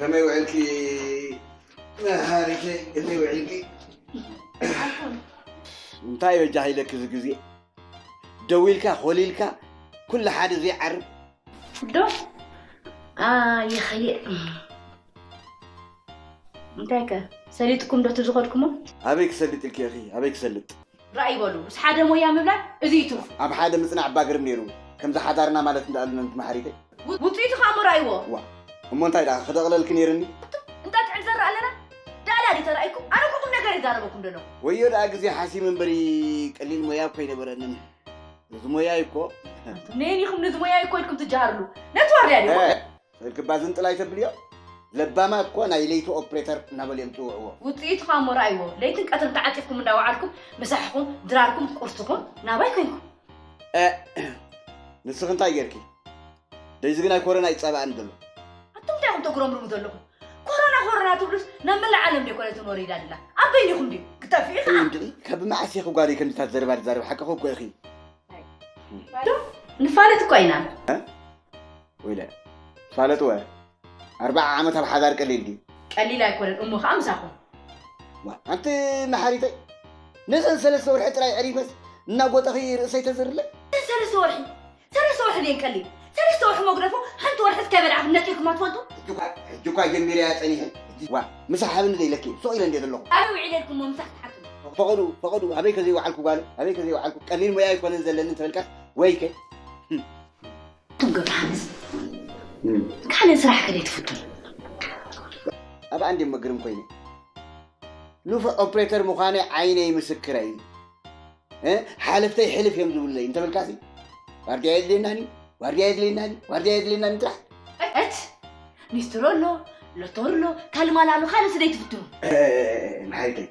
ከመይ ውዕልኪ መሃሪተይ? ከመይ ውዕልኪ? እንታይ በጃ ኢለኪ እዚ ግዜ ደዊልካ ኮሊልካ ኩሉ ሓደ ዘይዓርብ። ዶ ይኸይእ። እንታይ ከ ሰሊጥኩም ዶ ትዝኸድኩሞ? ኣበይ ክሰልጥ ኢልኪ ኢኺ? ኣበይ ክሰልጥ? ራእይ በሉ። ምስ ሓደ ሞያ ምብላል እዚ እዩ ትርፉ። ኣብ ሓደ ምጽናዕ ባግርም ነይሩ። ከምዚ ሓዳርና ማለት እንዳኣሉና ንትመሓሪተይ። ውጽኢቱ ከኣ ሞራይዎ። ዋ እሞ እንታይ ደኣ ክደቕለልኪ ነይርኒ? እንጣጥዕም ዘራ ኣለና ዳላ ድዩ ተራእይኩም? ኣነ እኮ ቁም ነገር ይዛረበኩም ደለኹ። ወዮ ደኣ ግዜ ሓሲም እምበሪ ቀሊል ሞያ እኮ ኣይነበረንን። እዚ ሞያይ እኮ ነይን ኢኹም ነዚ ሞያይ እኮ ኢልኩም ትጀሃርሉ። ነቲ ዋርድያ ድዩ? እ፣ ስልኪ ባዝን ጥላይ ተብልዮ? ለባማት እኮ ናይ ለይቲ ኦፕሬተር እናበሉ እዮም ዝፅውዕዎ። ውፅኢቱ ኸኣ እሞ ረኣይዎ። ለይትን ቀትርን ተዓፂፍኩም እንዳወዓልኩም ምሳሕኹም፣ ድራርኩም፣ ቁርስኹም ናባይ ኮይንኩም። እ፣ ንስኺ እንታይ ጌርኪ? ደይዚ ግን ኣይ ኮረና ይጻባእኒ ዘሎ። ኣቱም እንታይ ኢኹም ተጉረምርሙ ዘለኹም? ኮሮና ኮሮና ትብሉስ ናብ መላእ ዓለም ዶ ኣይኮነትን ወሪዳ ድላ? ኣብ በይንኹም ድዩ? ክጠፍእ እዩ ከዓ። እንድዒ ካብ መዓስ ኢኺ ጓለይ ከምዚታት ዘረባ ትዛረቢ? ሓቅኺ እኮ ኢኺ። ዶ ንፋለጥ እኮ ኢና። እ? ወይለ ፋለጥ ወ ኣርባዓ ዓመት ኣብ ሓዳር ቀሊል ድዩ? ቀሊል ኣይኮነን እሞ ከዓ ምሳኹም። ዋ፣ ኣንቲ መሓሪተይ ነዘን ሰለስተ ወርሒ ጥራይ ዕሪፈስ እናጎጠኺ ርእሰይ ተዝርለ። ሰለስተ ወርሒ ሰለስተ ወርሒ ድየን ቀሊል? ሰለስተ ወርሒ መጉደፎ ሓንቲ ወርሒ እስከ በልዓኹም ነጢርኩም ኣትፈልጡ? ሕጂ እኳ ሕጂ እኳ ጀሚረያ ጸኒሐ። ዋ፣ ምሳሕ ሃብኒ ዶ ኢለኪ? ሱቕ ኢለ እንድየ ዘለኹ። ኣበይ ውዒለ ኢልኩሞ ምሳሕ ትሓቱ? ፈቐዱ ፈቐዱ ኣበይ ከዘይወዓልኩ ጓል ኣበይ ከዘይወዓልኩ ቀሊል ሞያ ኣይኮነን ዘለኒ እንተበልካስ ወይከ ኣቱም ገብረሃንስ ካልእ ስራሕ ከ ደይትፍቱን? ኣብኣ እንድየ መግርም ኮይነ። ንፉዕ ኦፕሬተር ምዃነይ ዓይነይ ምስክረይ እዩ። እ? ሓለፍተይ ሕልፍ እዮም ዝብሉለይ እንተበልካሲ ዋርድያ የድልየናኒ ዋርድያ የድልየናኒ ዋርድያ የድልየናኒ ጥራሕ። እት ኒስትሮ ኣሎ ሎቶር ኣሎ ካልማላ ኣሎ ካልእስ ደይትፍትኑ? እ፣ መሓሪተይ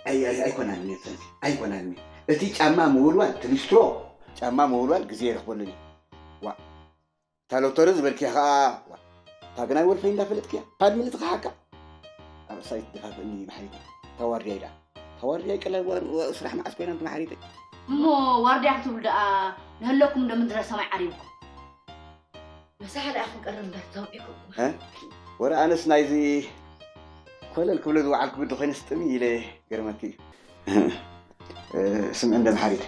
ኣይ- ኣይ- ኣይኮናን እየ ሰንሲ ኣይኮናን እየ። እቲ ጫማ ምውልዋል እቲ ሊስትሮ ጫማ ምውልዋል ግዜ ይረኽበሉን እዩ። ዋ እታ ሎተሪ ዝበልክያ ኸዓ ዋ እታ ግናይ ወልፈይ እንዳፈለጥክያ ፓድ ምልእቲ ክሓካ ኣብ ርእሳ ይትደፋፍእኒ መሓሪተይ። እታ ዋርድያ ኢዳ እታ ዋርድያ ይቀላል ዋ- ዋ- ስራሕ መዓስ ኮይና እንቲ መሓሪተይ። እሞ ዋርድያ ክትብሉ ደኣ ንህለኩም ዶ ምድረ ሰማይ ዓሪብኩም? መሳሕ ደኣ ክንቀርብ እምበር ተውዒኩም። እ? ወረ ኣነስ ናይዚ ኮለል ክብሎ ዝወዓልኩ ግዲ ኮይነስ ጥምይ ኢለ ገርመኪ እዩ። እ፣ ስምዒ እንደ መሓሪት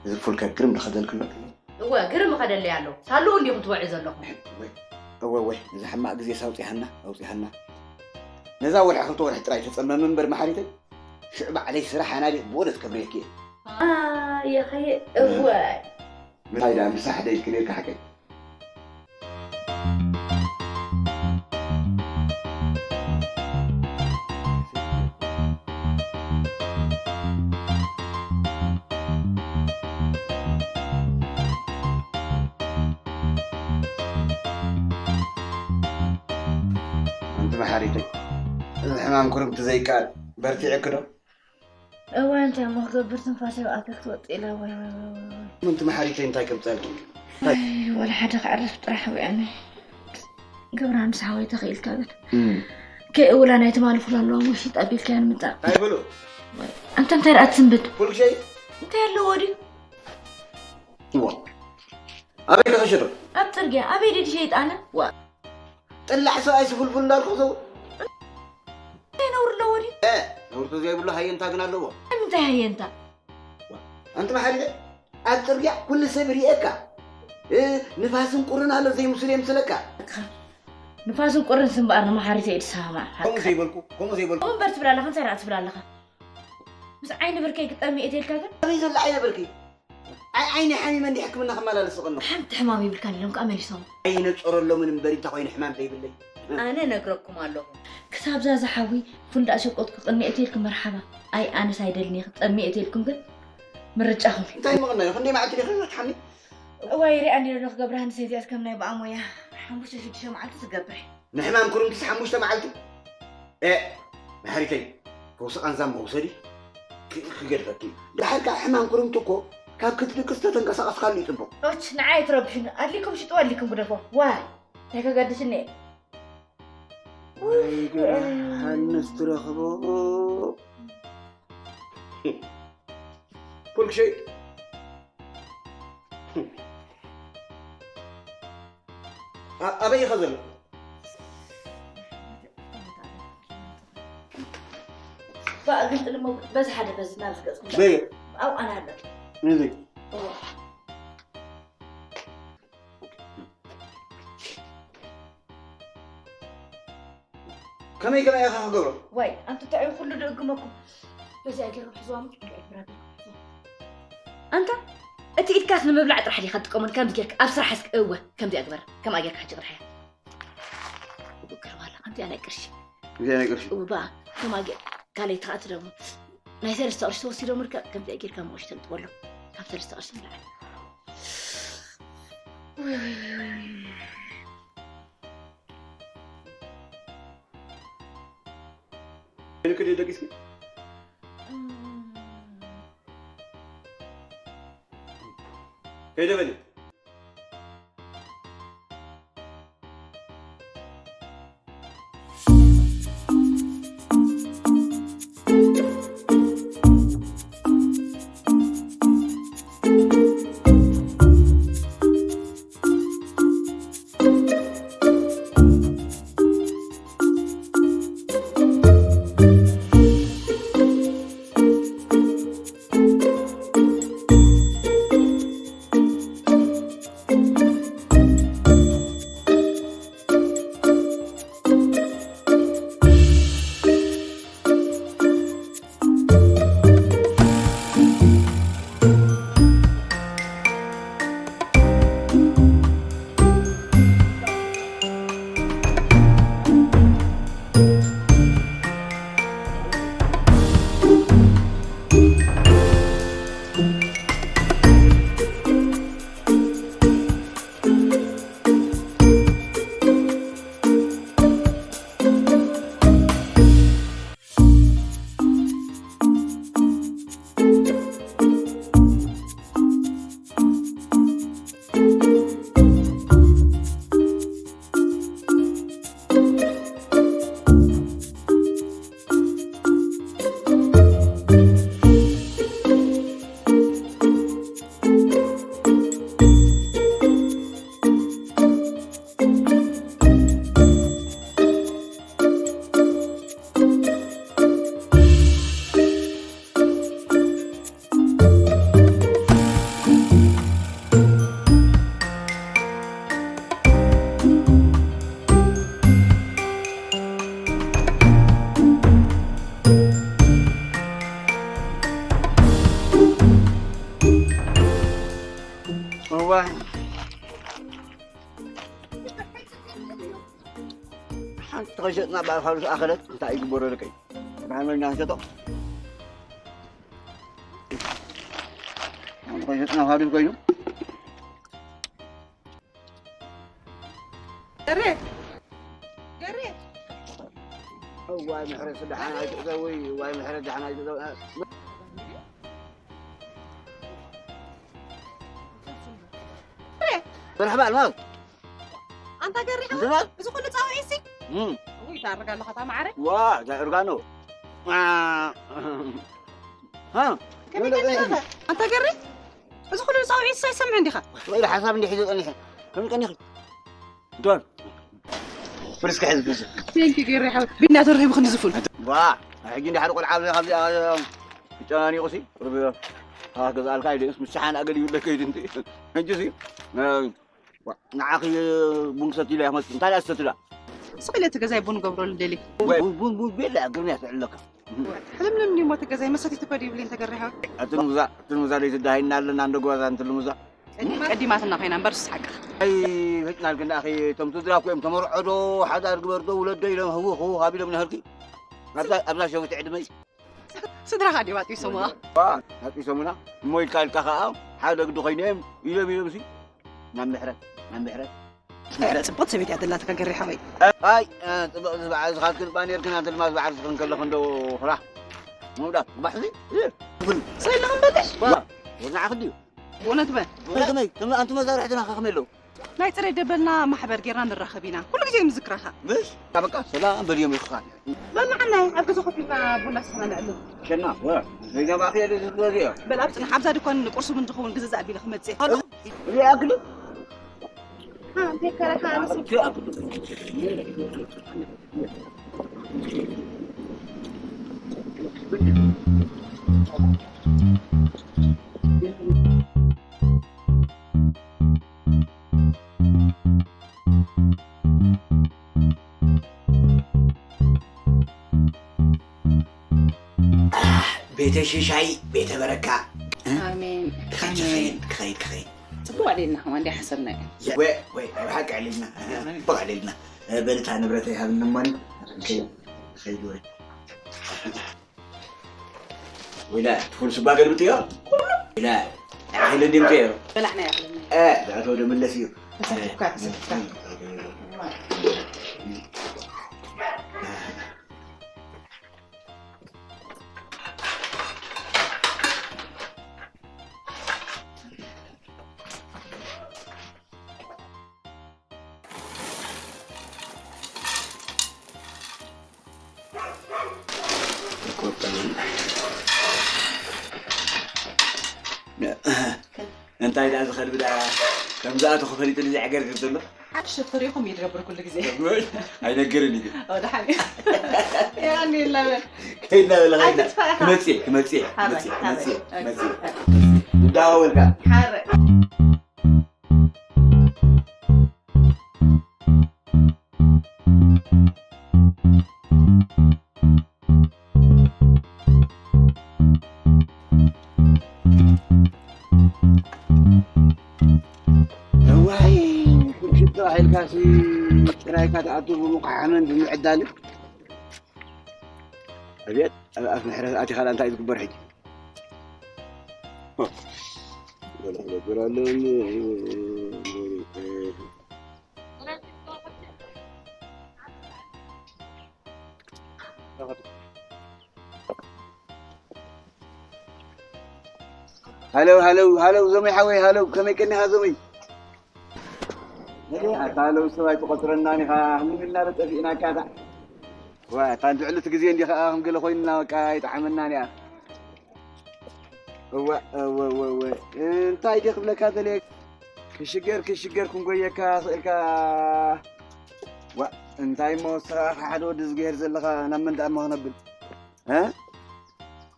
እዚ ክፉልካ ግርም ዝኸደልክሎ እወ ግርም ኸደለይ ኣሎ ሳልኡ እንዲኹም ትወዒ ዘለኹም። እወ እወ እዚ ሕማቕ ግዜስ ኣውፂሃና ኣውፂሃና። ነዛ ወርሒ ክልተ ወርሒ ጥራይ ተፀመሚ እምበር መሓሪተይ ሽዑ ባዕለይ ስራሕ ኣናዲቕ ብወደት ከብርየኪ እየ። ኣየኸየ እወ ምንታይ ደኣ ምሳሕ ዶ ኢልኪ ነይርኪ ሓቀይ? ኣንቲ መሓሪተይ እዚ ሕማም ኩርምቲ ዘይከኣል በርቲዕኪ ዶ? እዋይ እንታይ እሞ ክገብር ትንፋሰይ ብኣፈይ ክትወፅእ ኢላ ዋይ ዋይ ዋይ ዋይ ዋይ። ምንቲ መሓሪተይ እንታይ ከምፀልኪ እንታይ ዋይ ዋላ ሓደ ክዕርፍ ጥራሕ ውዕነ ገብርሃንስ ሓወይ ተኽኢልካ ግን እም። ከይእውላ ናይ ትማሊ ፉል ኣለዋ እሞ ሽጥ ኣቢልካያ ንምፃእ ኣይብሉ ኣንተ እንታይ ደኣ ትስንብድ ፉል ክሸይ እንታይ ኣለዎ ድዩ እዎ ኣበይ ከሸጡ ኣብ ፅርግያ ኣበይ ድድ ሸይጣነ ዋ ጥላዕ ሰብኣይ ስፍልፉል እንዳልኩ ዘው እንታይ ነውሪ ኣለዎ ድዩ ነውርቶ ዘይብሉ ሃየንታ ግን ኣለዎ ንምንታይ ሃየንታ ኣንቲ መሓሪደ ኣብ ፅርግያ ኩሉ ሰብ ርኤካ ንፋስን ቁርን ኣሎ ዘይምስሉ የምስለካ ንፋስን ቁርን ስምበኣር ንመሓሪተ እዩ ትሰማማዕ ከምኡ ዘይበልኩ ከምኡ ዘይበልኩ እምበር ትብል ኣለኻ እንታይ ርኣ ትብል ኣለኻ ምስ ዓይኒ ብርከይ ክጠሚ እየ ተልካ ግን ኣበይ ዘሎ ዓይኒ ብርኪ ኣይ ዓይኒ ሓሚመ እንዲ ሕክምና ክመላለስ ዝቐንኹ ሓንቲ ሕማም ይብልካን ኢሎም ከዓ መሊሶም ኣይነፀረሎምን እምበሪ እንተ ኮይኑ ሕማም ዘይብለይ ኣነ ነግረኩም ኣለኹ ክሳብ ዛዛ ሓዊ ፉንዳእ ሸቆጥኩ ቅኒኤ ተልኪ መርሓባ ኣይ ኣነስ ኣይደልን እየ ክፀሚ እየ ተልኩም ግን ምርጫኹም እንታይ ምቕናዮ ክንደይ መዓልቲ ዲኺ ክትሓሚ እዋይ ሪኣ እንዲ ዘለኹ ገብረ ሃንሰይ እዚኣስ ከም ናይ ብኣ ሞያ ሓሙሽተ ሽዱሽተ መዓልቲ ዝገብር ንሕማም ኩርምትስ ሓሙሽተ መዓልቲ እ መሓሪተይ ፈውሲ ቃንዛ መውሰዲ ክገድፈኪ እዩ። ደሓር ከዓ ሕማም ኩርምቲ እኮ ካብ ክትድቅስ ተተንቀሳቐስካሉ እዩ ፅቡቕ። ኦች ንዓይ ኣይትረብሹኒ ኣድሊኩም ሽጥዎ ኣድሊኩም ግደፎ ዋይ እንታይ ከገድስኒ እየ። ወይ ግዳ ሃንስ ትረኽቦ ፉል ክሸይጥ ኣበይ ኢኻ ዘሎ? ኣገልጥል እሞ በዚ ሓደ በዚ ናብ ዝገጽኩም። በየ። ኣብኡ ኣነ ኣለኹ። እዚ። እዎ። ከመይ ከመይ ኢኻ ክገብሮ? ዋይ፣ ኣንቱ እንታይ እዩ ኩሉ ድእግመኩም? በዚኣ ገይሮም ሕዝዋሙ፣ እንድዒ ብራድ። ኣንታ፣ እቲ ኢድካስ ንምብላዕ ጥራሕ ዲኻ ትጥቀመሉ? ከምዚ ጌርካ ኣብ ስራሕ እስኪ፣ እወ፣ ከምዚኣ ግበር። ከምኣ ጌርካ ሕጂ ቅርሓያ። ይግርም ኣላ፣ ከምዚኣ ናይ ቅርሺ። ከምዚኣ ናይ ቅርሺ? እወ፣ ብኣ፣ ከምኣ ጌር-፣ ካልኣይቲ ከኣ ትደግሞ። ናይ ሰለስተ ቅርሺ ተወሲዶምልካ፣ ከምዚኣ ጌርካ መቑሽ ተንጥበሎም። ካብ ሰለስተ ቅርሺ ንላዕሊ። ውይ፣ ውይ፣ ውይ፣ ውይ። ክንክዲ ደቂስኪ? ከይደ በሊ። እዋይ። ሓንቲ ተሸጥና ብኣልፋሉ ዝኣኸለት እንታይ ይግበሮ ደቀይ? ብሓመድ እናሸጦ። ሓንቲ ተሸጥና ፋሉስ ኮይኑ። ገሬ! ገሬ! እዋይ ምሕረት ደሓን ኣይትእተዊ፣ እዋይ ምሕረት ደሓን ኣይትእተዊ። ገሬ! መርሓባ ኣልማዝ። ኣንታ ገሪኻ? ዝናብ? እዚ ኩሉ ጻውዒትሲ? እም። ውይ፣ ታርጋ ኣለኻ፣ እታ ማዕረ? ዋ፣ እዛ እርጋኖ። ዋ። ሃ? ከመይ ቀኒኻ? ኣንታ ገሪ? እዚ ኩሉ ጻውዒትሲ ኣይሰምዕን ዲኻ? ወይ ሓሳብ እንዲሕ ይዞ ቀኒሐ። ከመይ ቀኒኺ? ዶን። ፖሊስ ክሕዝ ብዙ። ቴንኪ ገሪ ሓው። ቢና ተረኺቡ ክንዲ ዝፉን። ዋ፣ ሕጂ እንዲሕ ሓደ ቆልዓ ኣብዚ ካብዚ፣ አ፣ ተጨናኒቑሲ፣ ርብ፣ አ፣ ገዛልካ ኢደንስ ምሳሓን ኣገል ይብለ ከይድ እንት። ሕጂሲ፣ አ፣ ዋ፣ ንዓኺ ቡን ክሰቲ ኢለ እየ ክመጽእ። እንታይ ደኣ ትሰቲ ደኣ? ስቕ ኢለ እቲ ገዛይ ቡን ገብረሉ ደሊ። ወይ ቡን፣ ቡን፣ ቡን ቤላ ግርምያ ትዕለካ። ሕልምልም እንዲሞ እቲ ገዛይ መሰቲት እኮ ድይብለይ እንተገሪሃ። ኣቲ ልሙዛ፣ ኣቲ ልሙዛ ደይ ትዳሃይና ኣለና እንደ ጓዛ ኣንቲ ልሙዛ። ቀዲማትና ኮይና እምበር ሱስ ሓቅኻ። ኣይ፣ ፈጭናልክን ደኣኺ፣ እቶም ትድራ እኮ እዮም ተመርዖ ዶ፣ ሓዳር ግበር ዶ፣ ውለድ ዶ ኢሎም ህውኽ ህውኽ ኣቢሎም ነህርኪ። ኣብዛ፣ ኣብዛ ሸዊት ዕድመይ። ስድራኻ ድዮም ኣጥቢሶምዋ? ዋ፣ ኣጥቢሶምና። እሞ ኢልካ ኢልካ ኸኣ ሓደ ግዲ ኮይነ እዮም። ኢሎም ኢሎም ሲ። ናብ ምሕረት፣ ናብ ምሕረት። ምሕረት ጽቡቕቲ ሰበይቲ እያ ዘላትካ ገሬ ሓወይ። ኣይ፣ እ፣ ጽቡቕ ዝበዓል ዝኻትክን እባ ኔርክን፣ ኣንተ ድማ ዝበዓል ዝኽን ከለኽን ዶ ኹራ። ምውዳት፣ ባሕዚ፣ እ። ስቕ ኢልካ ክንበልዕ? ዋ፣ ወናዕኽ ድዩ? ብእውነት በ? ወይ ከመይ፣ ከመይ፣ ኣንቱም መዛርሕትና ከ ከመይ ኣለዉ? ናይ ጽሬት ደበልና ማሕበር ጌርና ንራኸብ ኢና። ኩሉ ግዜ እዮም ዝዝክራኻ። ምሽ? በቃ ሰላም በልዮም ኢኻ። በል ንዓናይ ኣብ ገዛ ኮፍ ኢልና ቡና ሰተና ንዕልል። ሸና፣ ወ፣ ዘይገባኺ የለ ዝትበልዮ። በል ኣብ ጽናሕ ኣብዛ ድኳን ንቁርሲ ቡን ዝኸውን ግዝእ ኣቢለ ክመጽእ። ይኣክል? ሃ፣ እንታይ ከረኻ ኣነስ ቤተ ሽሻይ፣ ቤተ በረካ። ኣሜን። ክኸይድ፣ ክኸይድ፣ ክኸይድ። ጽቡቕ ኣዕሊልና፣ ከማ እንዲያ ሓሰብናዮ። ወ-፣ ወይ፣ ኣብ ሓቂ ኣዕሊልና። ጽቡቕ ኣዕሊልና። በልታ ንብረት ይሃብኒ እሞኒ። ክኸይድ፣ ክኸይድ ወይ። ወይላ፣ ትኹል ስባ ገልብጥዮ። ወይላ፣ ኣኺለ እንዲምጥዮ። በላዕና ያኽልና። እ፣ ዝኣተወ ዶ ምለስ እዩ። ተሳቲፍካ፣ ተሳቲፍካ። እንታይ ደኣ ዝኸልቢ ደኣ ከም ዝኣተኹ ፈሊጡ ንዘይ ዕገርግር ዘሎ? ሓድሽ ሸፈር ኢኹም እዩ ዝገብር ኩሉ ግዜ። ኣይነግርን እዩ ግን። ኦ፣ ደሓን እዩ። ያኒ የላ በል። ከይድና በለ፣ ከይድና። ኣይትጥፋእ ኢኻ። ክመጽእ እየ፣ ክመጽእ እየ፣ ሓራይ፣ ክመጽእ እየ፣ ሓራይ። ክመጽእ እየ፣ ክመጽእ እየ። እንዳወልካ። ሓራይ። እዋይ፣ ሽቶ ኢልካሲ ጥራይካ ትኣቱ ብምቑሓምን ብምዕዳልን። ኣብየት፣ ኣብ ኣፍ ምሕረት ኣቲኻ እንታይ እዩ ዝግበር ሕጂ? ገለ ክገብር ኣለኒ። ሃለው፣ ሃለው፣ ሃለው፣ ዞመይ ሓወይ፣ ሃለው፣ ከመይ ቀኒኻ ዞመይ? እኔ ኣታ ሃለው ሰብ ኣይትቆጽረናን ኢኻ፣ ክንብል እናበለ ጠፊእናካ እታ። ዋ፣ እታ ንትዕልቲ ግዜ እንዲ ኸኣ ከም ገለ ኮይንና በቃ ኣይጠዓመናን እያ። እዋ፣ እወ፣ እወ፣ እወ። እንታይ ድየ ክብለካ ደልየ? ክሽገር፣ ክሽገር ክንጎየካ ስእልካ። ዋ፣ እንታይ እሞ ንስኻ ሓደ ወዲ ዝገሄር ዘለኻ ናብ መን ደኣ እሞ ክነብል? እ?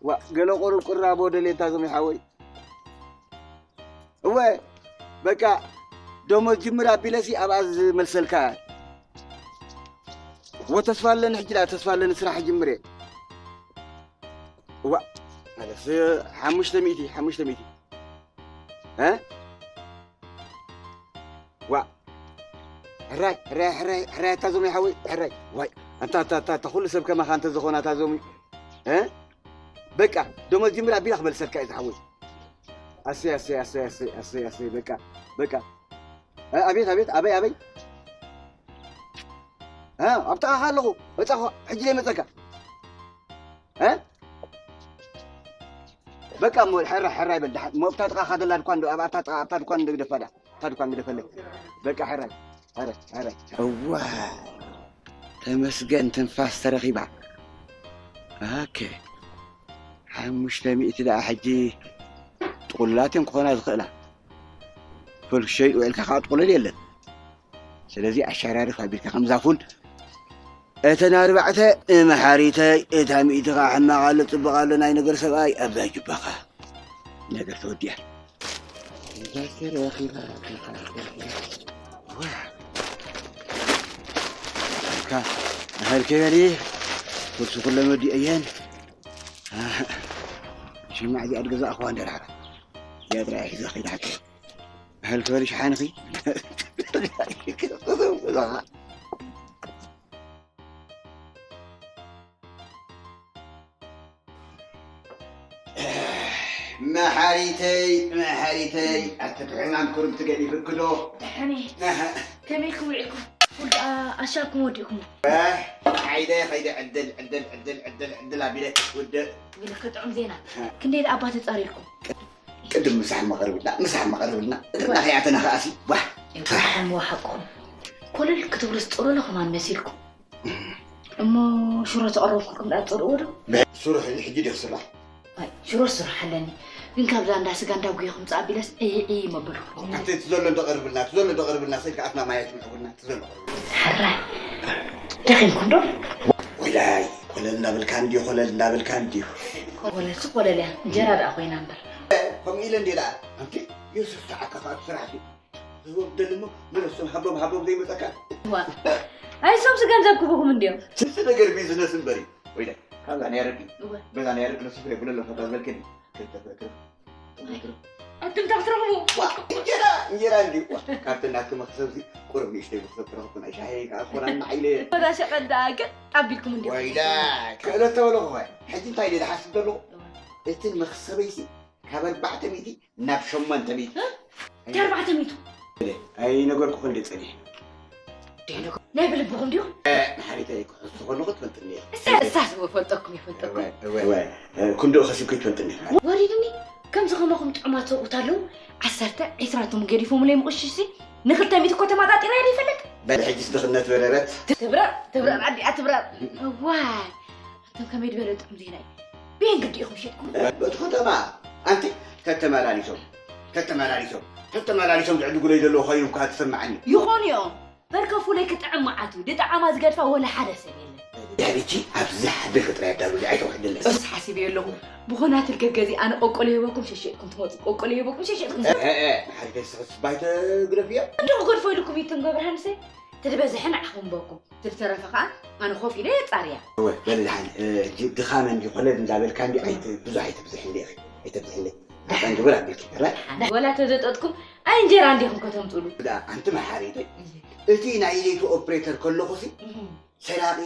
ዋ፣ ገለ ቁሩብ ቅራቦ ደልየ እታ ዞም ይሓወይ። እወ፣ በቃ ደሞዝ ጅምር ኣቢለሲ ኣብኣ ዝመልሰልካ። እወ፣ ተስፋ ኣለኒ ሕጂ ደኣ፣ ተስፋ ኣለኒ ስራሕ ጅምር እየ። እዋ፣ ማለትስ ሓሙሽተ ሚእቲ፣ ሓሙሽተ ሚእቲ። እ? ዋ። ሕራይ፣ ሕራይ፣ ሕራይ፣ ሕራይ፣ ኣታ ዞሚ ሓወይ፣ ሕራይ። ዋይ፣ ኣንታ፣ ኣታ፣ ኣታ፣ ኣታ፣ ኩሉ ሰብ ከማኻ እንተ ዝኾነ፣ ኣታ ዞሚ። እ? በቃ፣ ደሞዝ ጅምር ኣቢላ ክመልሰልካ እዩ ዝሓወይ። ኣሰይ፣ ኣሰይ፣ ኣሰይ፣ ኣሰይ፣ ኣሰይ፣ ኣሰይ፣ በቃ፣ በቃ። እ፣ ኣቤት፣ ኣቤት፣ ኣበይ፣ ኣበይ? እ፣ ኣብ ጥቓኻ ኣለኹ። መጻኹ፣ ሕጂ ደይ መጸካ። እ? በቃ እሞ ሕራይ፣ ሕራይ በል። ደሓን እሞ ኣብታ ጥቓኻ ዘላ ድኳን ዶ፣ ኣብ፣ ኣብታ ጥቓ፣ ኣብታ ድኳን ዶ ግደፋ ደኣ። እታ ድኳን ግደፈለይ። በቃ ሕራይ፣ ሕራይ፣ ሕራይ። እዋ፣ ተመስገን ትንፋስ ተረኺባ። ኦኬ። ሓሙሽተ ሚእቲ ደኣ ሕጂ ጥቕሉላት እየን ክኾና ዝኽእላ። ፉል ክሸይጥ ውዒልካ ከዓ ጥቕሉል የለን። ስለዚ ኣሸራርፍ ኣቢልካ ከምዛ ፉል እተን ኣርባዕተ መሓሪተይ፣ እታ ሚእቲ ከዓ ሕማቕ ኣሎ፣ ጽቡቕ ኣሎ፣ ናይ ነገር ሰብኣይ ኣብዛ ጁባኻ ነገር ተወዲኣ። እንታይ ተረኺባ? ዋ። እካ፣ ኣኸልከ በሊ፣ ፉል ኩለን ወዲአ እየን። ሽማዕ እዚኣ ድገዛእኽዋ እንደርሓራ። እዚኣ ጥራይ ሒዛ ኸይዳ ሓቂ። ኣኸልከ በሊ ሸሓንኺ። መሓሪተይ፣ መሓሪተይ፣ ኣቲ ብሕማም ኩርምቲ ገዲፍኪ ዶ? ደሓን እየ። ኣሃ። ከመይ ኢልኩም ውዒልኩም? ኩሉ ደኣ ኣሻኩም ወዲእኩሞ። ኣህ፣ ዓይደ ኸይደ ዕድል፣ ዕድል፣ ዕድል፣ ዕድል፣ ዕድል ኣቢለ ውድእ። ግለ ከጥዑም ዜና። ኣሃ። ክንደይ ደኣ እባ ተጻሪርኩም? ቅድም ምሳሕ መቐርብልና፣ ምሳሕ መቐርብልና። እትና ከይኣተና ከኣሲ፣ ዋህ። ይውሓኩም፣ ይውሓኩም። ኮለል ክትብሉስ ጥሩሉ ከማን መሲልኩም። እሞ ሽሮ ተቐረብኩልኩም ደኣ ትጸልእዎ ዶ? ሱሩ ሕጂ፣ ሕጂ ድዩ ክስራሕ? ኣይ፣ ሽሮ ስራሕ ኣለኒ። ግን ካብዛ እንዳ ስጋ እንዳ ጉየ ክምጻእ ኣቢለስ ዒዒ መበልኩ። ኣቲ እቲ ዘሎ እንዶ ቀርብልና፣ እቲ ዘሎ እንዶ ቀርብልና፣ ሰይድ ከኣትና ማየት ምዕጉልና፣ እቲ ዘሎ ቀርብልና። ሕራይ። ደኺምኩም ዶ? ወላይ፣ እንዳበልካ እንዲዩ፣ ኮለል እንዳበልካ እንዲዩ። ኮለል ሱ ኮለል እያ፣ እንጀራ ደኣ ኮይና እምበር። ከምኡ ኢለ እንዲየ ደኣ፣ ኣንቲ ዮሱፍ ሰዓካ ካብ ስራሕ እዩ። ዝህቦም ደሊ እሞ መለሶም ሃቦም፣ ሃቦም ዘይመጸካ። ዋ። ኣይ፣ ሶምስ ገንዘብ ክቡኹም እንዲዮም። ስንት ነገር ቢዝነስ እምበር እዩ። ወይለ፣ ካብዛ ናይ ረቢ፣ እወ። በዛ ናይ ረቢ ነሱ ፍሬ ብለሎ ፈታ ዝበልክኒ። ክልተ ፍረ ክልተ ፍረ። ኣቱም እንታይ ክትረኽቡ? ዋ፣ እንጀራ፣ እንጀራ እንዲዩ። ዋ፣ ካብቲ ናትኩም መኽሰብ እዚ ቁሩብ ንእሽተይ መኽሰብ ትረኽቡ፣ ናይ ሻሂ ከኣ ኮላ ንዓይለ። በዛ ሸቐጥ ደኣ ግን ኣቢልኩም እንዲኹም። ወይላ፣ ክእለት ተበልኹ ኸ። ሕጂ እንታይ ኢለ ዝሓስብ ዘለኹ? እወ። እቲ መኽሰበይሲ ካብ ኣርባዕተ ሚእቲ ናብ ሸሞንተ ሚእቲ። እ? እንታይ ኣርባዕተ ሚእቲ? ኣይነገርኩኽን ድየ ጸኒሐ? ደይ ነገር ናይ ብልብኹም ድዩ? እ፣ ንሓሪተይ ክሕሱ ከለኹ ትፈልጥኒ ኢኺ። እሳ-፣ እሳስ እፈልጠኩም፣ ይፈልጠኩም። እወ፣ እወ፣ እወ። እ፣ ክንድኡ ከሲብኩ ትፈልጥኒ ኢኺ። ወሪዱኒ። ከምዚ ከማኹም ጥዑማት ሰብኡት ኣለዉ። ዓሰርተ፣ ዒስራ ኣቶም ገዲፎምለይ ምቑሽሽሲ። ንኽልተ ሚእቲ እኮ ተማጣጢራ እየ ዘይፈልጥ። በል ሕጂስ ድኽነት በረረት። ትብረር፣ ትብረር፣ ኣዲኣ ትብረር። እዋይ። ኣንቱም ከመይ ዝበለ ጥዑም ዜና እዩ። ብየን ግዲ ኢኹም ሸጥኩም? በቲ ከተማ ኣንቲ ተተመላሊሶም፣ ተተመላሊሶም፣ ተተመላሊሶም ዝዕድጉለይ ዘለዉ ኮይኑ እኳ ትሰምዓኒ። ይኾኑ እዮም። በርከፉለይ ክጥዕም መዓት እዩ። ድጠዓማ ዝገድፋ ወላ ሓደ ሰብ የለን። ዳርጂ ኣብዚ ሓድር ክጥራይ ኣዳሉለይ ኣይተውሕድለይ። እስ ሓሲበዮ ኣለኹ። ብኾናትል ገገዚ ኣነ ቆቆሎ ይህበኩም ሸሸጥኩም ትመፁ። ቆቆሎ ይህበኩም ሸሸጥኩም። እ፣ እ፣ እ፣ ንሓደ ስሕስ ባይተ ግደፍዮ። እንዶ ክገድፎ ኢልኩም እዩ ትንጎ ብርሃንሰ። ትድበዝሐ ንዓኹም በኩም። ትተረፈ ኸኣ ኣነ ኮፍ ኢለ የጻርያ። እወ፣ በሊ ደሓን፣ እ፣ ድ-፣ ድኻመ እንዲ ኮለል እንዳበልካ እንዲ ኣይት-፣ ብዙሕ ኣይተብዝሕለይ ኢኺ፣ ኣይተብዝሕለይ። ደሓን ግበር ኣቢልኪ፣ ራይ? ወላ ተዘጠጥኩም፣ ኣይ እንጀራ እንዲኹም ከተምጽሉ። ዳ፣ ኣንቲ መሓሪተይ፣ እህ። እቲ ናይ ኢሌቱ ኦፕሬተር ከለኹሲ፣ እህ። ሰራቒ፣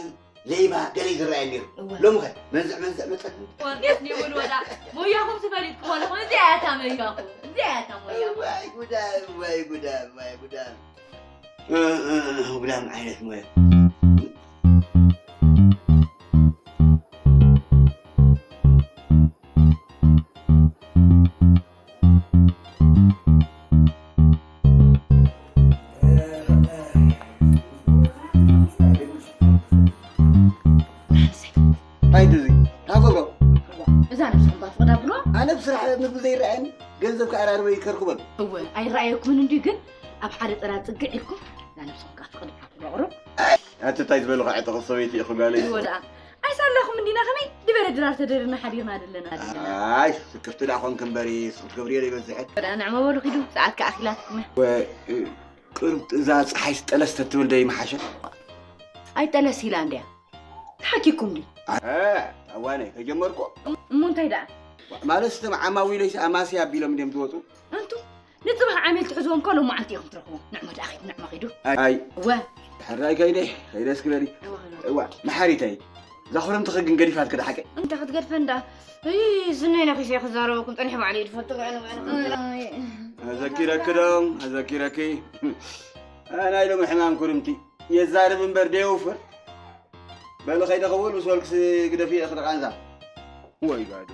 ሌባ፣ ገለ ይዝረኣየኒ ነይሩ። እወ። ሎሚ ኸ፣ መንዝዕ፣ መንዝዕ መጸኒ። ወርደስ ኒውል ወዳ፣ ሞያኹም ዝፈሊጥኩም ኣለኹም፣ እዚኣ እያ እታ ሞያኹም፣ እዚኣ እያ እታ ሞያኹም። ዋይ ጉዳ፣ ዋይ ጉዳ፣ ዋይ ጉዳ። እ፣ እ፣ እ፣ ጉዳም ዓይነት ሞያ። እንታይ እዩ እዚ? እንታይ ገብሮ? እዛ ነብስኹም እባ ፍቕዳ ብሎ። ኣነ ብስራሕ ምግቢ ዘይረኣየኒ፣ ገንዘብ ከኣራርበ ይከርኩ በሉ። እወ፣ ኣይረኣየኩምን እንድዩ፣ ግን ኣብ ሓደ ጥራ ጽግዕ ኢልኩም፣ እዛ ነብስኹም ከኣ ፍቕዲ ኣቕርቡ። ኣቲ እንታይ ዝበልኻ ዕጥቕ ሰበይቲ ኢኹም ያለይ? እወ ደኣ። ኣይሳላኹም እንዲና፣ ከመይ ዝበለ ድራር ተደሪርና ሓዲርና ደለና ደለና። ኣይ፣ ስክፍቲ ደኣ ኾንክ እምበሪ፣ ስኽቲ ገብርኤል ይበዝሕን። ወደ ንዕመ በሉ ኪዱ፣ ሰዓት ከኣ ኣኺላትኩም እያ። ወ-፣ ቅርብ እዛ ጸሓይ ጠለስ ተትብል ዶ ይመሓሸ? ኣይጠለስ ኢላ እንድያ። ተሓኪኩም ድዩ? እ፣ ኣዋነይ፣ ከጀመርኩ። እም-፣ እሞ እንታይ ደኣ? ማለት፣ እቶም ዓማዊለይስ ኣማስያ ኣቢሎም እንድዮም ዝወጹ? ኣንቱ፣ ንጽባሕ ዓሚል ትሕዝዎም እኮ ሎማዓንቲ ኢኹም ትረኽቡ። ንዕሞ ደኣ ኺድ፣ ንዕሞ ኺዱ። ኣይ። እወ። ድሕራይ ከይደ፣ ከይደ እስኪ በሊ። እወ፣ ኸይደ። እዋ፣ መሓሪተይ፣ እዛ ኹርምቲ ኽግን ገዲፋትኪ ደሓቀ። እንታይ ክትገድፈ እንዳ? እይ፣ ዝነይ ነኺሰ ክዛረበኩም ጸኒሐ ባዕለይ ድፈልጦ ባዕለ ባዕለ። ኣዘኪረኪ ዶ? ኣዘኪረኪ። ኣይ፣ ናይ ሎሚ ሕማም ኩርምቲ። የዛርብ እምበር ደየውፍር። በሊ ከይደ ክብል ምስ በልክሲ ግደፊ ኢኺ ቃንዛ። ወይ ባዶ።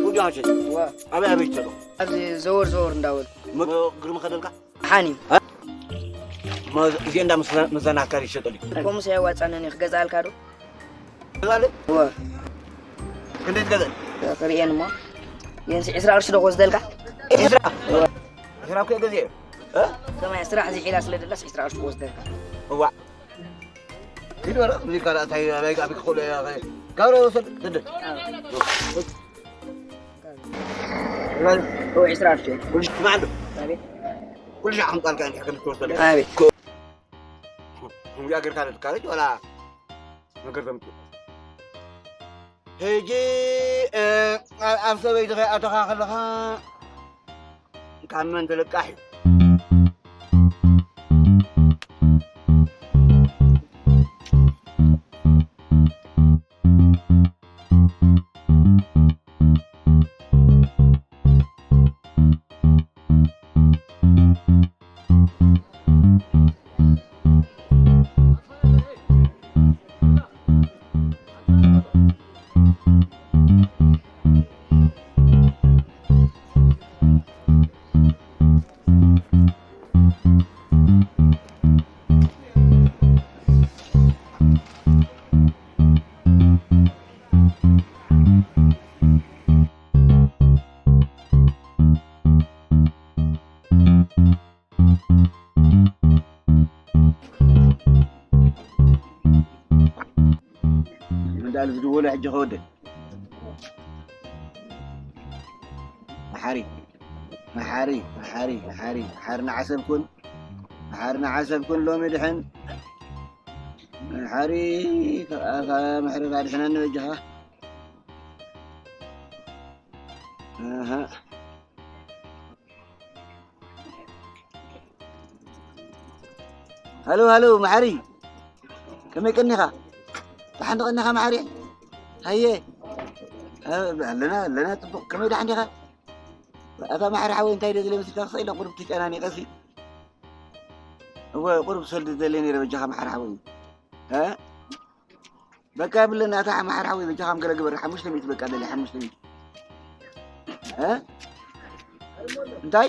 ውዲ ሓሸት። ዋ። ኣበይ ኣበይ ትሸጦ? ኣብዚ ዘወር ዘወር እንዳበልኩ። መ-፣ ግርም ከደልካ? ሓኒ። እ? እዚኦ እንዳ መዘናከሪ ይሸጠሉ። ከምኡስ ኣየዋፀንን እዩ ክገዝኣልካ ዶ? ገዛለይ? እወ። ክንደይ ትገዝእ? ክርእየን እሞ። የንስ ዕስራ ቅርሺ ዶ ክወስደልካ? ዕስራ? እወ። ዕስራ እኮ እየ ገዚኤ። እ? ከማይ ስራሕ ዝሒላ ስለ ደላስ ዕስራ ቅርሺ ክወስደልካ። እዋ። ኪድ በረ፣ እዚ ካልእ እንታይ ኣበይ ጋር ክኾሎ እያ፣ ከ-፣ ካብ ሮ ወሰድ፣ ትድ። እወ፣ ዕስራ ቅርሺ። ኩሉ ሺዕ ማዕዶ። ኣቤት። ኩሉ ሺዕ ሓምጣልካ እንዲሕ ከም ትወስደልካ። ኣቤት። ከምዚኣ ጌርካ ዶ ትካረጅ ዋላ ነገር ዘምጽእ? ሕጂ፣ እ፣ ኣብ፣ ኣብ ሰበይትኻ ኣተኻ ከለኻ ካብ መን ትልቃሕ እዩ? እንዳል ዝድወሎ ሕጂ ከወደ መሓሪ፣ መሓሪ፣ መሓሪ፣ መሓሪ፣ መሓሪ ንዓሰብ ኩን፣ መሓሪ ንዓሰብ ኩን ሎሚ ድሕን፣ መሓሪ፣ ካብ ምሕረት ኣድሕነኒ በጃኻ። ኣሃ። ሃሎ፣ ሃሎ፣ መሓሪ። ከመይ ቀኒኻ? ደሓን ቀኒኻ መሓሪ? ሃየ። እ፣ ኣለና፣ ኣለና፣ ጽቡቕ። ከመይ ደሓን ዲኻ? ኣታ መሓሪ ሓወይ፣ እንታይ ደዝለ መስልካ? ክሳይ ኢለ ቁሩብ ተጨናኒቐ ሲ። እወ፣ ቁሩብ ሰልዲ ደልየ ነይረ በጃኻ መሓሪ ሓወይ። እ? በቃ የብለና፣ እታ መሓሪ ሓወይ በጃኻ ከም ገለ ግበር፣ ሓሙሽተ ሚእቲ በቃ ደልየ፣ ሓሙሽተ ሚእቲ። እ? እንታይ?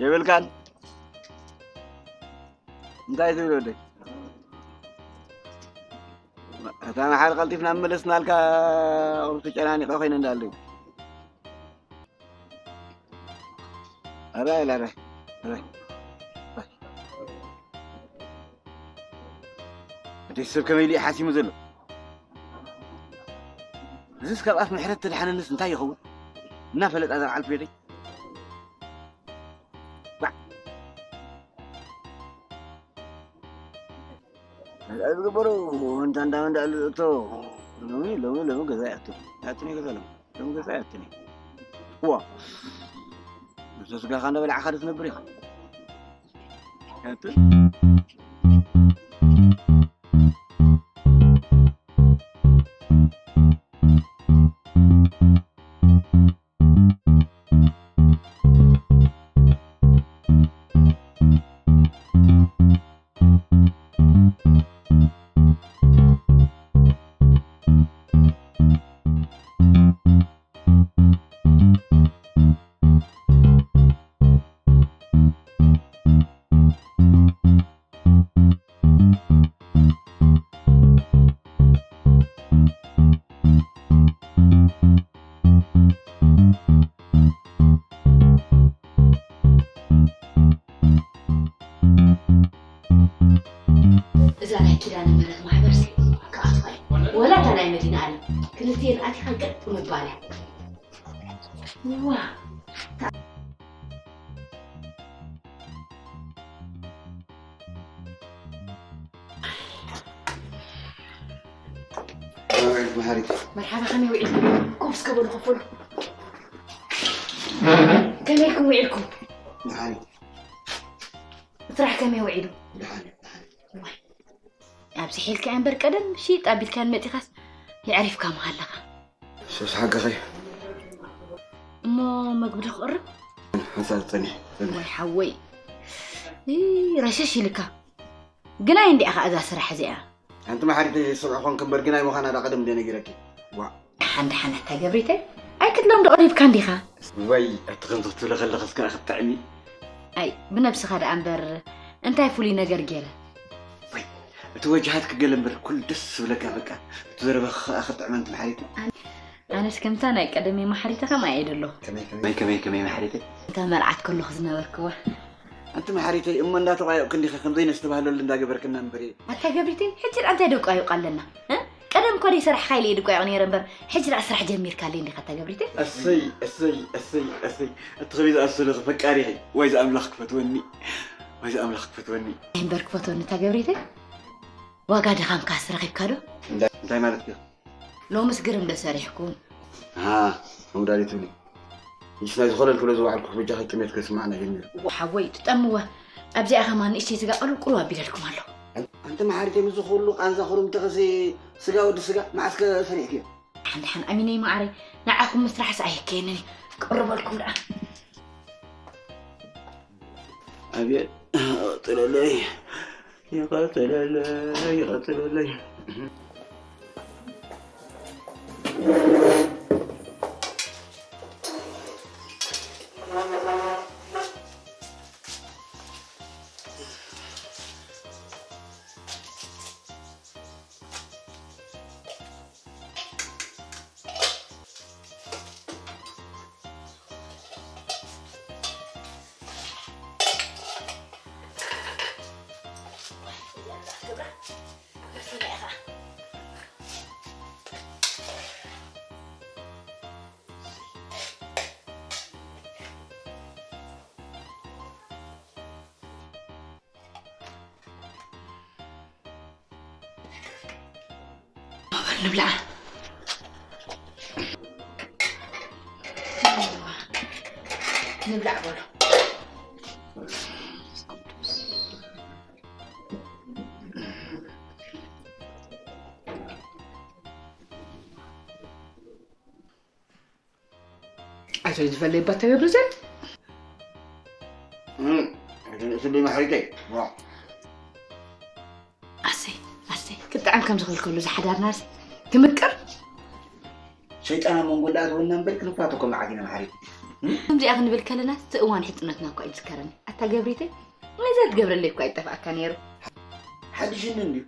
የብልካን? እንታይ ትብል ወደይ? እታ መሓሪ ቀልጢፍና መለስናልካ፣ ቁሩብ ተጨናኒቐ ኮይነ እንዳለዩ። ኣራይ፣ ኣራይ፣ ኣራይ። ኣቲ ሰብ ከመይ ኢሉ እዩ ሓሲሙ ዘሎ? እዚስ ካብ ኣፍ ምሕረት ተድሓነንስ እንታይ ይኸውን? እናፈለጣ ዘብዓል ቤተይ። ባዕ። እንታይ ዝግበሩ? እንታ እንዳ መንዳ ዝእቶ። ሎሚ፣ ሎሚ፣ ሎሚ ገዛ ይኣቱ። ይኣቱ ነው ገዛ ሎሚ። ሎሚ ገዛ ይኣቱ ነው። ዋ። ነብሰ ስጋኻ እንዳበላዕኻ ዶ ትነብር ኢኻ? ይኣቱ። እዛ ናይ ኪዳነ ምሕረት ማሕበርሲ ክኣትዋ እየ። ወላ እታ ናይ መዲና ኣለ ክልቲኤን ኣቲኻ ገጥ ምባል እያ። ዋ። መሓሪት። መርሓባ፣ ከመይ ውዒልኩም? ኮፍ እስከ በሉ፣ ኮፍ በሉ። ከመይ ኢልኩም ውዒልኩም? መሓሪት። ስራሕ ከመይ ውዒሉ? ደሓን እዩ፣ ደሓን እዩ። ዋይ። ኣብዚ ሒልካ እምበር ቀደም ሽጥ ኣቢልካን መጺኻስ የዕሪፍካ ምሃለኻ። ሱስ ሓቅኺ። እሞ መግቢ ዶ ክቕርብ? ሓንሳብ ጽንሕ፣ ጽንሕ። ወይ ሓወይ። ይ፣ ረሸሽ ኢልካ። ግናይ እንዲኣ ኸኣ እዛ ስራሕ እዚኣ። ሓንቲ መሓሪት ስምዒ ኾንክ እምበር ግናይ ምዃና ዳ ቀደም እንደ ነጊረኪ። ዋ። ደሓን ደሓን ኣታ ገብሪተይ። ኣይክትሎም ዶ ቀሪብካ እንዲኻ? ወይ፣ ኣቲ ከምዚ ክትብሊ ከለኽስ ከኣ ክትጥዕሚ። ኣይ ብነብስኻ ደኣ እምበር እንታይ ፍሉይ ነገር ገይረ? ወይ እቲ ወጅሃት ክገለ እምበር ኩሉ ደስ ዝብለካ በቃ። እቲ ዘረባኻ ከዓ ክጥዕመን ትምሓሪት። ኣነስ ከምታ ናይ ቀደመይ ማሕሪተ ከምኣ እየ ደለኹ። ከመይ ከመይ ከመይ ከመይ ማሕሪተ? እታ መርዓት ከለኹ ዝነበርክዋ። ኣንቲ ማሕሪተይ እሞ እንዳተቋየቕኩ እንዲኻ ከምዘይ ነስተባህለሉ እንዳገበርክና እምበር። ኣታ ገብሪተይ ሕጂ ደኣ እንታይ ደቋይቕ ኣለና? እ? ቀደም እኮ ደይሰራሕካ ኢለ እየ ድቋይቕ ነይረ እምበር ሕጂ ደኣ ስራሕ ጀሚርካለይ እንዲኻ ኣታ ገብሪተይ። እሰይ እሰይ እሰይ እሰይ። እቲ ከመይ ዝኣሰለ ፈቃሪኺ ወይ ዝኣምላኽ ክፈትወኒ። ወይ ዝኣምላኽ ክፈትወኒ። እምበር ክፈትወኒ ኣታ ገብሪተይ። ዋጋ ድኻምካስ ረኺብካ ዶ? እንታይ ማለት እዩ? ሎምስ ግርም ዶ ሰሪሕኩም? ሃ፣ ከምኡ ዳሊ ትብሊ። ንስ ናይ ዝኾለልኩ ዶ ዝወዓልኩ በጃኺ ጥሜት ከስማዕና ጀሚሩ። ሓወይ ትጠምዋ። ኣብዚኣ ከማን ንእሽተይ ስጋ ቅልው ቅልው ኣቢለልኩም ኣሎ። ኣንቲ መሓሪተይ ምስ ኩሉ ቃንዛ ኩሩምትኺ ስጋ ወዲ ስጋ መዓስከ ሰሪሕክዮ? ሓን ሓን ኣሚነይ ማዓረይ ንዓኹም ምስራሕስ ኣየከየንን እዩ። ቅርበልኩም ደኣ። ኣብየ ይቐጥለለይ ይቐጥለለይ ይቐጥለለይ። ንብላዕ። ንብላዕ በሉ። ኣቶ ዝፈለይ ባ ተገብርዘ። እም፣ ኣይተነእስለይ ማሕሪተይ። ዋ። ኣሰይ፣ ኣሰይ፣ ክጥዕም ከም ዝኽእል ከሎ ዝሓዳርናስ ክምቅር። ሸይጣን ኣብ መንጎ እንዳኣተወና እምበር ክንፋቶ እኮ መዓት ኢና ማሕሪት። እም? ከምዚኣ ክንብል ከለና እቲ እዋን ሕጽነትና እኳ ይዝከረኒ። ኣታ ገብሪተይ፣ ነዛ ትገብረለይ እኳ ይጠፍኣካ ነይሩ። ሓድሽኒ እንድዩ።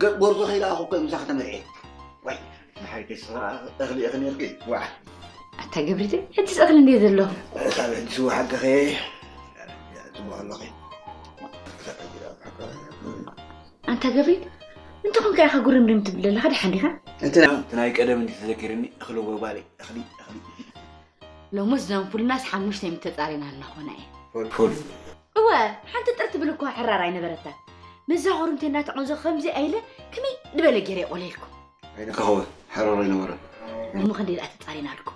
ገ-፣ ጎርዞ ከይለኣኹ እኮ ምሳኺ ተመርዕየ። ዋይ፣ ንሓይተይ ስራ እኽሊ ኢኺ ነርኪ። ዋዕ። ኣታ ገብሪተይ፣ ሕጂስ እኽሊ እንድየ ዘለኹ። ካብ ሕጂ ስዋ ሓቅኺ። ጽቡቕ ኣለኺ። ኣንታ ገብሪት፣ እንተ ኾንካ ኢኻ ጉርምርም ትብል ዘለኻ ደሓን ዲኻ? እንተ እቲ ናይ ቀደም እንዲ ተዘኪርኒ እኽሊ ወባለይ፣ እኽሊ፣ እኽሊ። ሎምስ ዘንፉልናስ ሓሙሽተ ሚእቲ ተጻሪና ኣለና ኮና እየ። ፉል። ፉል። እወ፣ ሓንቲ ጥር ትብል እኳ ሕራር ኣይነበረታን። ምስዛ ኹርምቲ እናተቐንዞ ከምዚ ኣይለ፣ ከመይ ዝበለ ገይረ የቖለልኩም? ኣይነካኸወ፣ ሕራር ኣይነበረን። እሞ ክንደይ ደኣ ተጻሪናልኩም?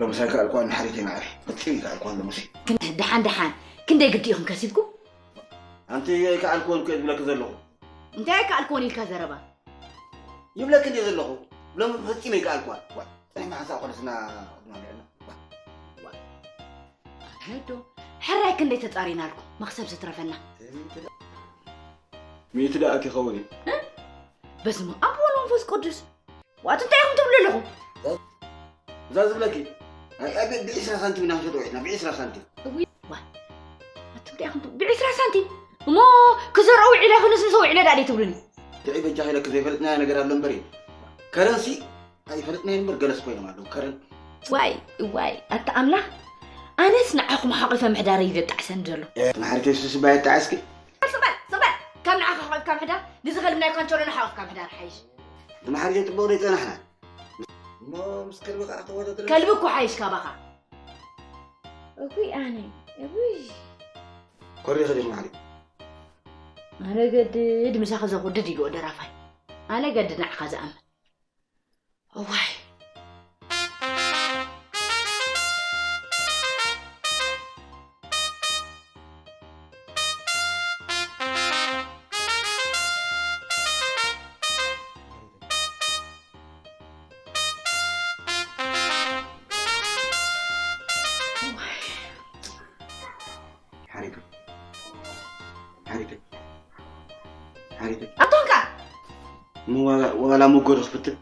ሎምስ ኣይከኣልኩዋን ሓሪተይ ማዕረ። ፈጺሙ ኣይከኣልኩዋን ሎምስ። ግን ደሓን ደሓን፣ ክንደይ ግዲ ኢኹም ከሲብኩም? ኣንቲ ኣይከኣልኩዎን እኮ እየ ዝብለኪ ዘለኹ። እንታይ ኣይከኣልኩዎን ኢልካ ዘረባ? ይብለኪ እንድየ ዘለኹ። ሎሚ ፈጺመ ኣይከኣልኩዋን። ዋ፣ ጽንሕ መዓልቲ እኮ ደስና ቅድማ ልዕልና። ዋ። ዋ። ኣንተ ዶ፣ ሕራይ ክንደይ ተጻሪናልኩም፣ መኽሰብ ዝትረፈና። ሚእቲ ደኣ ክኸውን እዩ። እ? በስመ ኣብ ወወልድ ወመንፈስ ቅዱስ። ዋት እንታይ ኢኹም ትብሉ ኣለኹም? እዛ ዝብለኪ፣ ኣይ፣ ኣይ፣ ብ-፣ ብዒስራ ሳንቲም ኢና ንሸጦ ውዒልና፣ ብዒስራ ሳንቲም። እውይ፣ ዋ። ኣቱም እንታይ ኢኹም ትብሉ? ብዒስራ ሳንቲም? እሞ ክዘርኦ ውዒለ፣ ክንስንሶ ውዒለ ደኣ ደይ ትብሉኒ? ትዒ በጃኺ ኢለኪ ዘይፈለጥናዮ ነገር ኣሎ እምበር እዩ። ከረንሲ ኣይፈለጥናዮ እምበር ገለስ ኮይኖም ኣለዉ። ከረን ዋይ፣ ዋይ፣ ኣታ ኣምላኽ፣ ኣነስ ንዓኹም ሓቒፈ ምሕዳረይ እዩ ዘጣዕሰኒ ዘሎ። እ፣ ንሓደ ቴስቲ ስባ የጣዕስኪ? ስቕ በል፣ ስቕ በል። ካብ ንዓኻ ሓቒፍካ ምሕዳር፣ ንዝኸልብናዮ ካንቸሎና ሓቒፍካ ምሕዳር ሓይሽ። ንሓደ ጽቡቕ ደይ ጸናሕና። እሞ ምስ ከልቢ ከኣ ተወዳድሪ። ከልቢ እኮ ሓይሽ ካባኻ። እኩይ ኣነ፣ እውይ። ኮሪኺ ዲኺ ማዕሪ? ኣነ ገድድ ምሳኺ ዘኹድድ ኢልዎ ደራፋይ። ኣነ ገድድ ንዓኻ ዝኣምን። እዋይ። ሓሪቱ። ሓሪቱ። ሓሪቱ። ኣቶንካ! እሞ ዋላ፣ ዋላ መጎዶ ክፍትን?